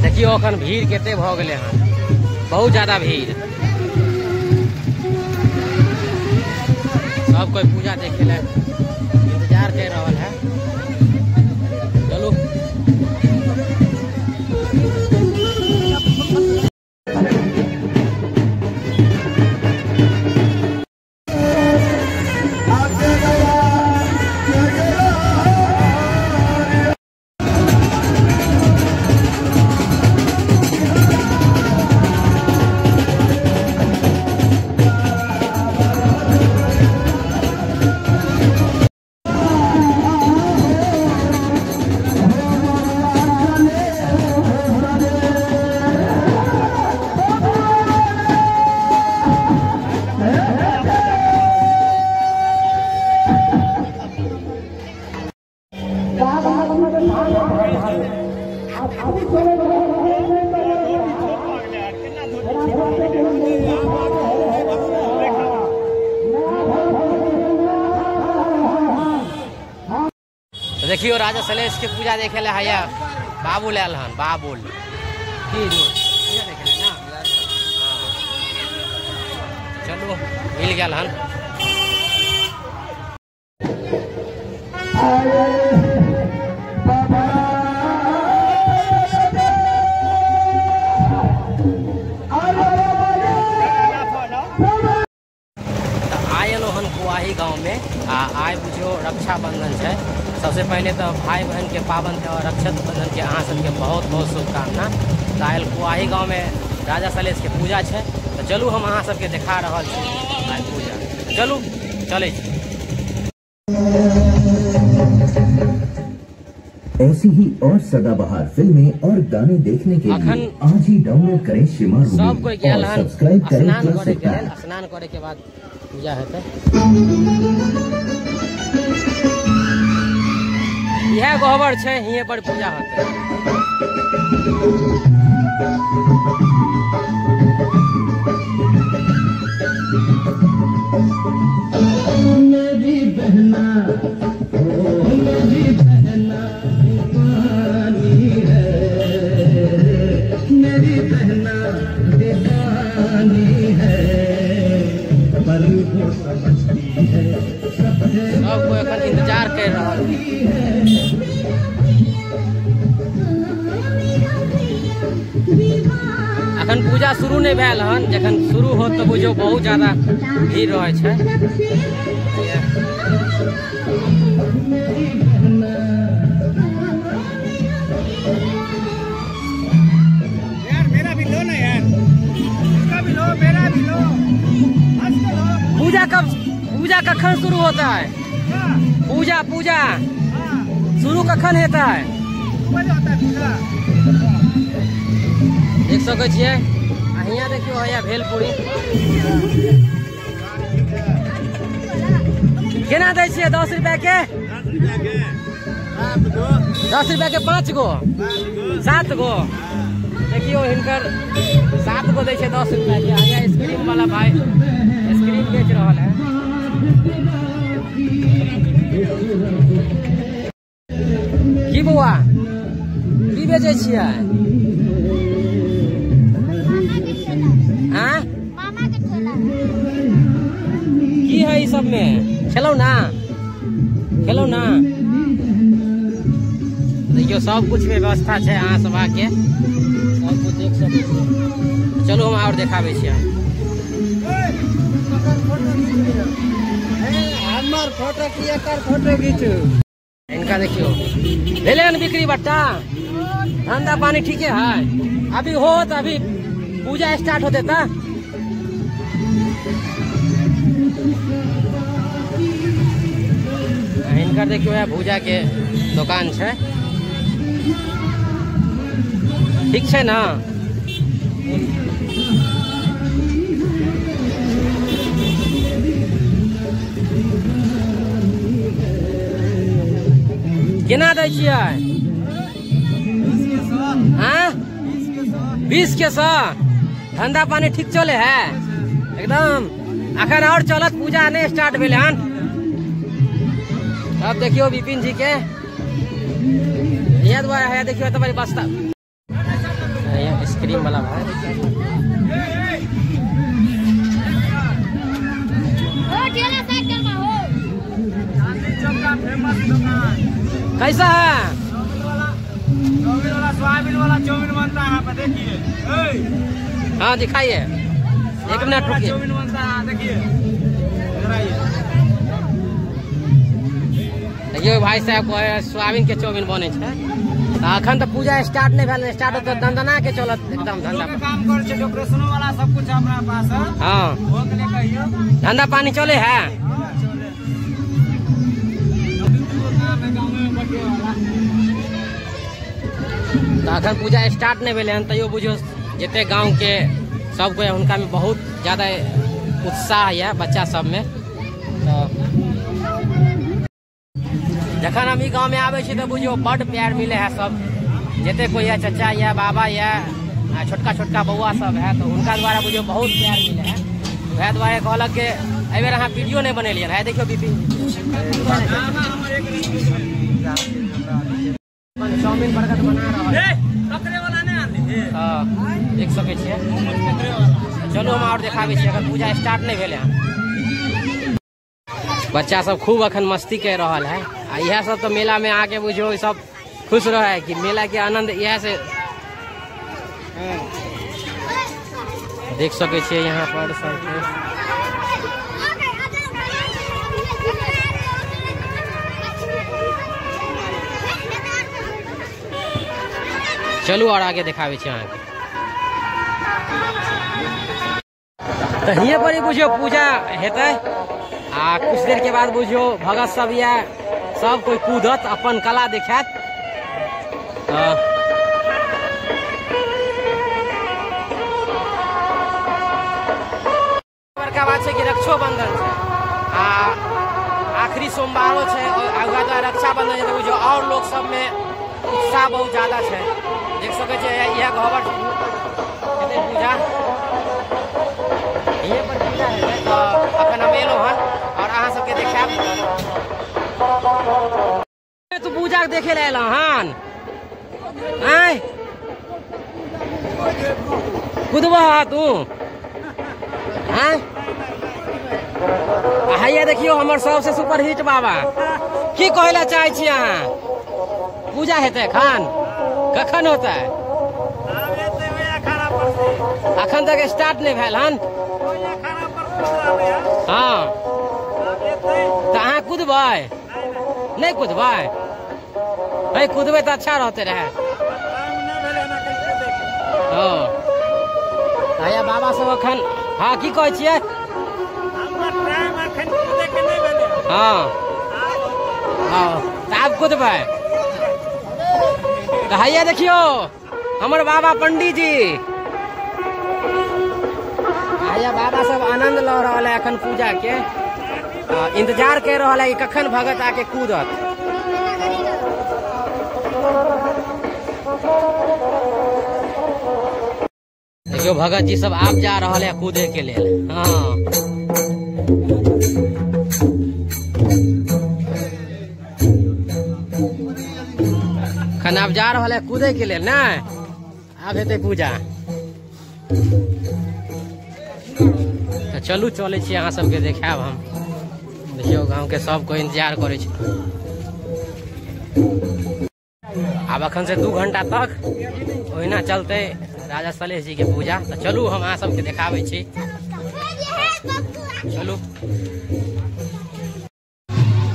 देखियो अखन भीड़ कते भ गेलै हन, बहुत ज्यादा भीड़। सब कोई पूजा देखे ले इंतजार कर रहल है। चलू देखियो राजा सलेश के पूजा देखे ले हैया बाबुल आयल हन। बाबुल की पूजा देखे ले ना, चलो मिल गया हन। आयल हन कुआही गांव में आ आइ बुझियो रक्षाबंधन है। सबसे पहले तो भाई बहन के पावन त्यौहार रक्षाबंधन के अहाँ सबके बहुत बहुत शुभकामना। तो आयल कुआही गांव में राजा सलेश के पूजा है, तो चलू हम अहाँ सबके देखा रहल छी आइ पूजा। चलू चलै छी। ऐसी ही और सदाबहार फिल्में और गाने देखने के लिए आज ही डाउनलोड करें शिमा सब कोई और सब्सक्राइब करें क्लासिक। स्नान करे के बाद पूजा हेतै। यह गहबर है, हिये पर पूजा होते। मेरी बहना ओ मेरी बहना दीवानी है, मेरी बहना दीवानी है, पर वो समझती है सबसे। सब कोई अखन इंतजार कर रहा है। अखन पूजा शुरू नहीं भेल हन, जखन शुरू हो तो बुझो बहुत ज्यादा भीड़ रहे छै। यार मेरा भी लो ना यार, इसका भी लो, मेरा भी लो। पूजा कब, पूजा कखन शुरू होता है? पूजा पूजा शुरू कखन होता है? देख सकै छियै। आ हियाँ देखियौ हैया भेलपूरी केना दै छियै? 10 रुपया के, 10 रुपया के 5 गो, 7 गो। देखियौ हिनकर 7 गो दै छै 10 रुपया के। हैया आइसक्रीम वाला भाई आइसक्रीम बेच रहल है। की बौआ की बेचै छियै? की है ई सब में? खेलौ ना, खेलौ ना। देखियो सब कुछ में व्यवस्था है, अहाँ सब आके सब कुछ देख सकै छी। चलू हम और देखाबै छियै। हमर फोटो की एकर फोटो घीचू। इनका देखियो भेलै हन बिक्री बट्टा, धंधा पानी ठीके है अभी हो तो अभी पूजा स्टार्ट होते ता। इनका देखियो है भूजा के दुकान है, ठीक है ना। केना दै छियै? हाँ 20 के 100। धंधा पानी ठीक चले है एकदम। अखन और चलत, पूजा नहीं स्टार्ट भेलै हन। अब देखियो विपिन जी के यह द्वारा है। देखियो तुम्हारी बस्ता। आइसक्रीम वाला भाई। कैसा है? चाउमीन वाला, सोयाबीन वाला चाउमीन बनता है यहाँ पे, देखिए। हाँ दिखाइए, एक मिनट रुकिए। चाउमीन बनता है, देखिए। देखियो भाई साहब को सोयाबीन के चाउमीन बने छै। अखन तो पूजा स्टार्ट नहीं भेल, स्टार्ट होत दंदना के चलत एकदम धंधा काम कर छै, डेकोरेशन वाला सब कुछ हमरा पास है। हां वो के लिए कहियो, धंधा पानी चले है। हां चले, काम है गांव में बटे वाला। तो अखन पूजा स्टार्ट नहीं भेल हन, तैयो बुझियो जते गांव के सब कोई हुनका में बहुत ज्यादा उत्साह है बच्चा सब में। तो जखन हम गाँव में आबै छी तो बुझियो बड प्यार मिले है सब, जते कोई है, चचा या बाबा या छोटका छोटका बउआ सब है, तो उनका द्वारा बुझियो बहुत प्यार मिले है। वएह दुआरे कहलक कि एहि बेर अहाँ वीडियो नहीं बनेलियन है। देखियो विपिन चाउमीन बर्गर बना रहल है, देख सकै छियै। चलू हम और देखाबै छी, अगर पूजा स्टार्ट नहीं भेलै हन। बच्चा सब खूब अखन मस्ती कर रहल है, आ इएह सब तो मेला में आके बुझियो सब खुश रहे है कि मेला के आनंद इएह से देख सकै छियै यहाँ पर सब। चलू और आगे देखाबै छी अहाँके। तो हिये पर ही बुझियो पूजा हेतै, आ कुछ देर के बाद बुझियो भगत सब या सब कोई कूदत अपन कला देखायत। बड़का बात छै कि रक्षोबंधन छै आ आखिरी सोमवारो छै, और रक्षाबंधन छै, बुझियो और लोग सब में उत्साह बहुत ज्यादा छै। देख सकै छियै इएह गहबर छै, पूजा हिये पर पूजा हेतै। तऽ अखन हम एलहुँ हन और अहाँ सबके देखायब। तू पूजा देखे ले एलहुँ हन? आँय कुदबह तू? आँय हैया देखियो हमर सबसे सुपर हिट बाबा, की कहै लए चाहै छी अहाँ? पूजा हेतै एखन? कखन होतै? अखन तक स्टार्ट नहीं भेल हन। हाँ तऽ अहाँ कुदबै? नहीं कुदबै? नहीं कुदबै तऽ अच्छा रहते रहे। हाँ हैया बाबा सब अखन, हाँ की कहै छियै? हाँ हाँ तऽ आब कुदबै। तऽ हैया देखियो हमर बाबा पंडीजी, हैया बाबा सब आनंद लऽ रहल है अखन पूजा के, इंतजार कर रहल है कि कखन भगत आके कूदत। देखियो भगत जी सब आब जा रहल है कूदे के लेल। हाँ अखन आब जा रहल है कूदे के लेल, ने आब हेतै पूजा। तऽ चलू चलै छी अहाँ सबके देखायब हम। देखियो गाँव के सब कोई इंतजार करै छै। आब अखन से 2 घंटा तक ओहिना चलते राजा सलेश जी के पूजा। तऽ चलू हम अहाँ सबके देखाबै छी, चलू।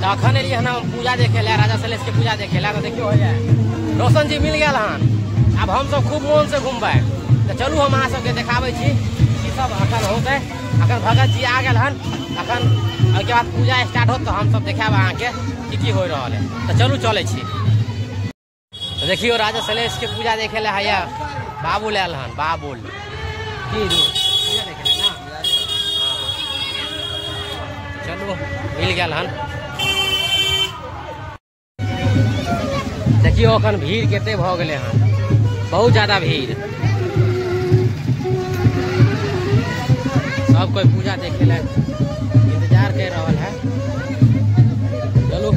तऽ अखन एलियै हन हम पूजा देखे लए, राजा सलेश के पूजा देखे लए। तऽ देखियो होइया रोशन जी मिल गेल हन, आब हम सब खूब मोन से घूमबै। तऽ चलू हम अहाँ सबके देखाबै छी की सब अखन होतै। अखन भगत जी आ गेल हन, अखन ओहिके बाद पूजा स्टार्ट होत, तऽ हम सब देखायब अहाँके की की हो रहल है। तऽ चलू चलै छी। तऽ देखियो राजा सलेश के पूजा देखे लए हैया बाबुल आयल हन, बाबुल की पूजा देखे लए ना। चलू मिल गेल हन। देखियो अखन भीड़ कते भऽ गेलै हन, बहुत ज्यादा भीड़। सब कोई पूजा देखे लए इंतजार कर रहल है। चलू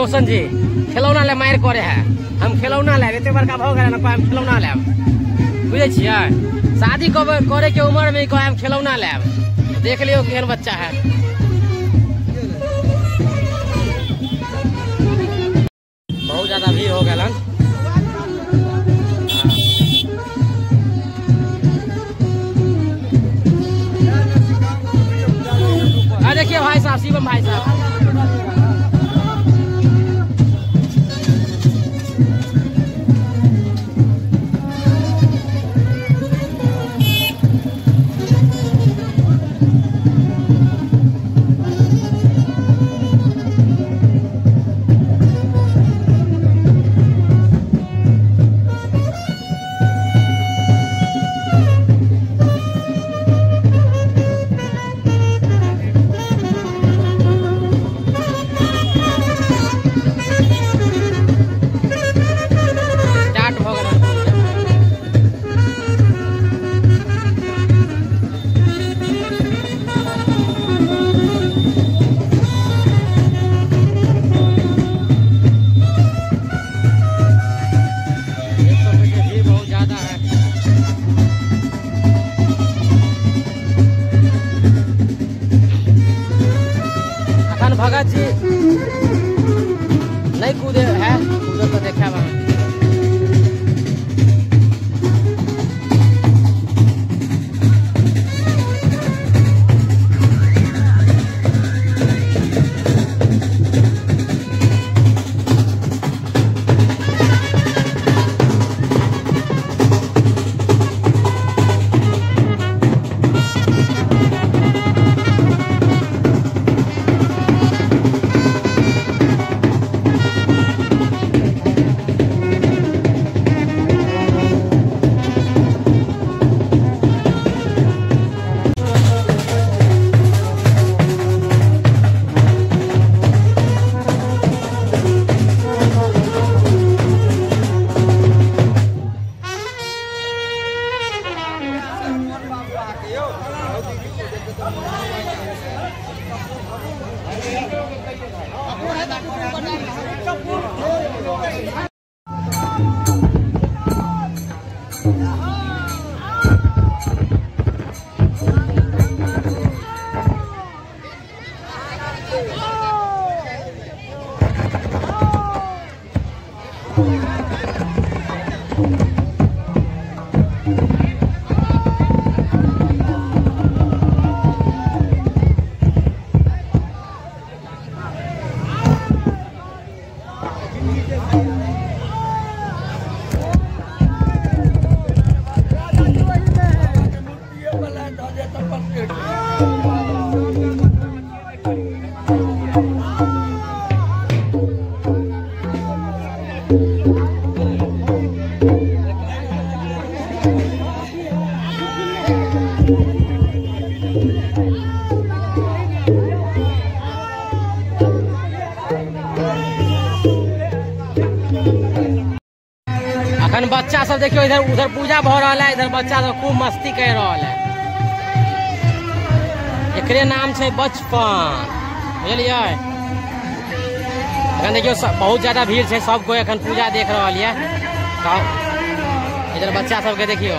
रोशन जी खिलौना ले मारि करे है। हम खिलौना लेब, एते बड़का भऽ गेल ने, हम खिलौना लेब, बुझै छियै? शादी करे के उम्र में कहे हम खिलौना लेब। देख लियौ केहन बच्चा है। बहुत ज्यादा भीड़ हो गया। देखिए भाई साहब, शिवम भाई साहब, भगत जी नहीं कूदे है, कूदे तो देखा वहां। अखन बच्चा सब देखियो इधर उधर पूजा भ रहल है, इधर बच्चा सब खूब मस्ती कर रहल है। एकरे नाम छै बचपन, बुझलियै? अखन देखियो बहुत ज्यादा भीड़ छै, सब कोई अखन पूजा देख रहल ये। इधर बच्चा सबके देखियो।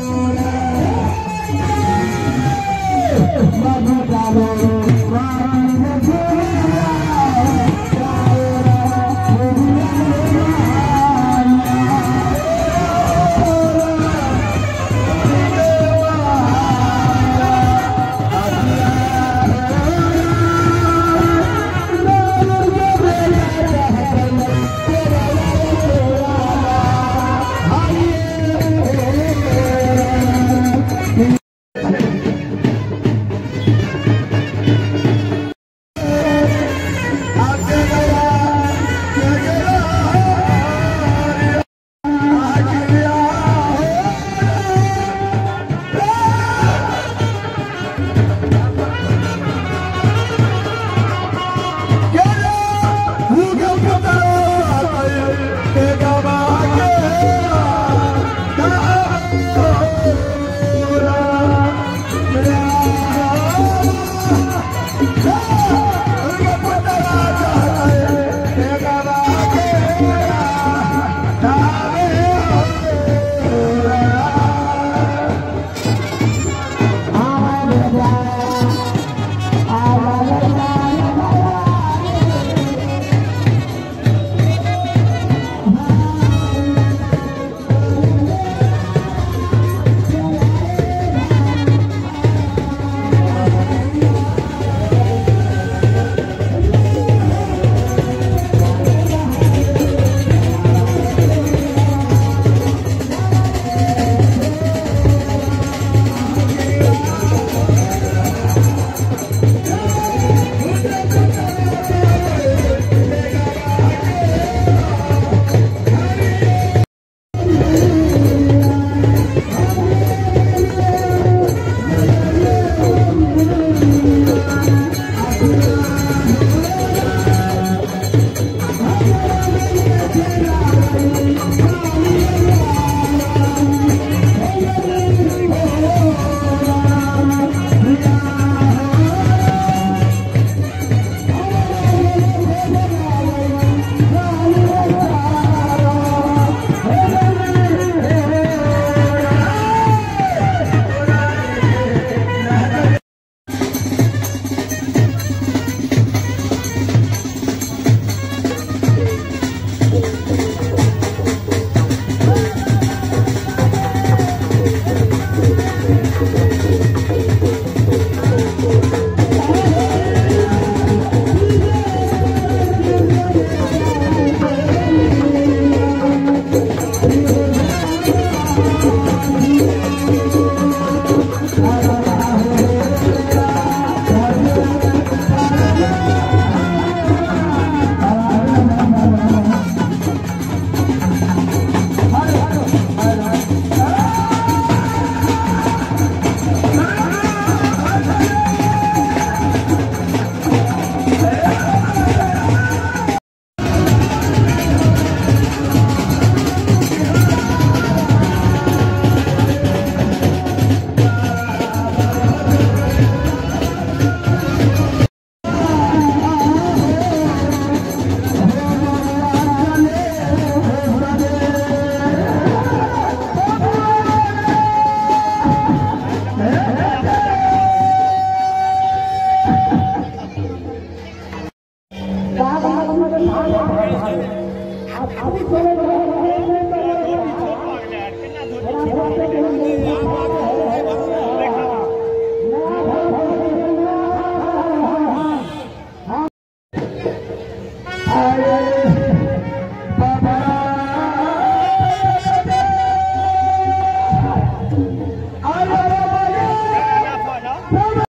Oh, अभी चले।